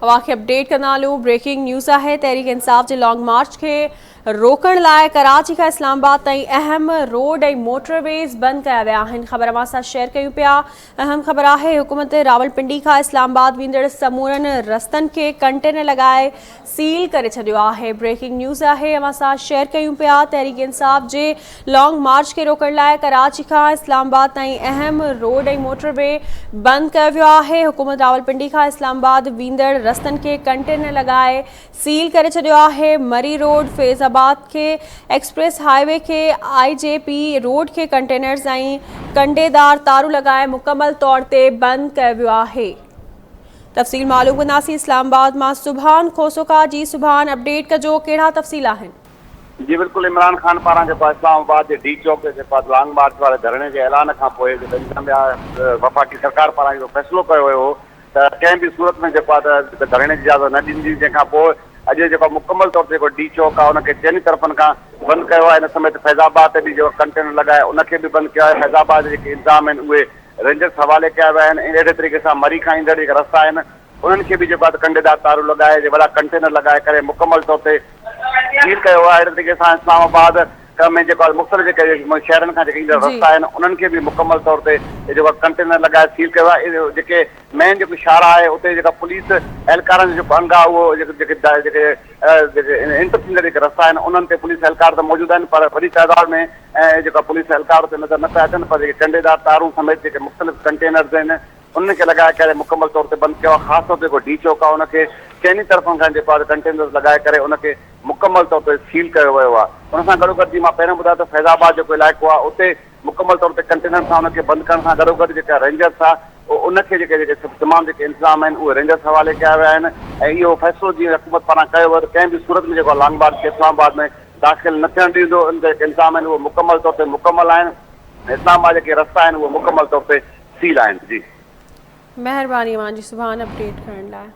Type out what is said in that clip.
اوهان کي اپڊيٽ ڪندا هلون بريڪنگ نيوز آهي تحريڪ انصاف جي لانگ مارچ کي روڪڻ لاء ڪراچي کان اسلام آباد تائين اهم روڊ ۽ موٽر ويز بند ڪيا ويا آهن خبر اوهان سان شيئر ڪيون پيا اهم خبر آهي حڪومت راولپنڊي کان اسلام آباد ويندڙ سمورن رستن کي ڪنٽينر لڳائي سيل ڪري ڇڏيو آهي بريڪنگ نيوز آهي اوهان سان شيئر ڪيون پيا تحريڪ انصاف جي لانگ مارچ کي روڪڻ لاء ڪراچي کان اسلام آباد تائين اهم روڊ ۽ موٽر وي بند ڪيو ويو آهي حڪومت راولپنڊي کان اسلام آباد ويندڙ رستن کي ڪنٽينر لڳائي سيل ڪري ڇڏيو آهي مري روڊ فيض آباد کي ايڪسپريس هاء وي کي آء جي پي روڊ کي ڪنٽينرز ۽ ڪنڊيدار تارون لڳائي مڪمل طور تي بند ڪيو ويو آهي. تفصيل معلوم ڪنداسين اسلام آباد مان سبحان کوسو کان جي سبحان اپڊيٽ ڪجو ڪهڙا تفصيل آهن. جي بلڪل عمران خان پاران جيڪو اسلام آباد جي ڊي چوڪ تي جيڪو آهي لانگ مارچ واري ڌرڻي جي اعلان کان پوء جيڪو انتظاميا وفاقي سرڪار پاران اهو فيصلو ڪيو ويو هو ته ڪنهن به صورت ۾ جيڪو آهي ته ڌرڻي جي اجازت نه ڏيندي جنهن کان پوء اڄ جيڪو مڪمل طور تي جيڪو ڊي چوڪ آهي ان کي چئني طرفن کان بند ڪيو آهي ان سميت فيض آباد تي به جيڪو ڪنٽينر لڳائي ان کي به بند ڪيو آهي فيض آباد جا جيڪي انتظام آهن اهي رينجرز حوالي ڪيا ويا آهن ۽ اهڙي طريقي سان مري کان ايندڙ جيڪا رستا آهن انهن کي به جيڪو آهي ته ڪنڊيدار تارون لڳائي جي وڏا ڪنٽينر لڳائي ڪري مڪمل طور تي سيل ڪيو ويو آهي اهڙي طريقي سان اسلام آباد ۾ جيڪو آهي مختلف جيڪي شهرن کان جيڪي ايندڙ رستا آهن انهن کي به مڪمل طور تي جيڪو آهي ڪنٽينر لڳائي سيل ڪيو ويو آهي جيڪي مين جيڪو شاهراهه آهي اتي جيڪا پوليس اهلڪارن جو جيڪو انگ آهي اهو جيڪي جيڪي جيڪي انٽر ٿيندڙ جيڪي رستا آهن انهن تي پوليس اهلڪار ته موجود آهن پر وڏي تعداد ۾ ۽ جيڪا پوليس اهلڪار اتي نظر نه پيا اچن پر جيڪي ڪنڊيدار تارون سميت جيڪي مختلف ڪنٽينرز آهن انهن کي لڳائي ڪري مڪمل طور تي بند ڪيو آهي خاص طور تي جيڪو ڊي چوڪ آهي ان کي چئني طرفن کان جيڪو آهي ڪنٽينرز لڳائي ڪري ان کي مڪمل طور تي سيل ڪيو ويو آهي ان سان گڏوگڏ جيئن مان پهريون ٻڌايو ته فيض آباد جيڪو علائقو آهي اتي مڪمل طور تي ڪنٽينرز سان ان کي بند ڪرڻ سان گڏوگڏ جيڪا رينجرز آهي ان کي جيڪي جيڪي تمام جيڪي انتظام آهن اهي رينجرز حوالي ڪيا ويا آهن ۽ اهو فيصلو جيئن حڪومت پاران ڪيو ويو ته ڪنهن به صورت ۾ جيڪو آهي لانگ مارچ کي اسلام آباد ۾ داخل نه ٿيڻ ڏيندو، ان جا جيڪي انتظام آهن اهي مڪمل طور تي مڪمل آهن ۽ اسلام آباد جا جيڪي رستا آهن اهي مڪمل طور تي سيل آهن. جي. مهرباني اوهان جي سبحان اپڊيٽ ڪرڻ لاء.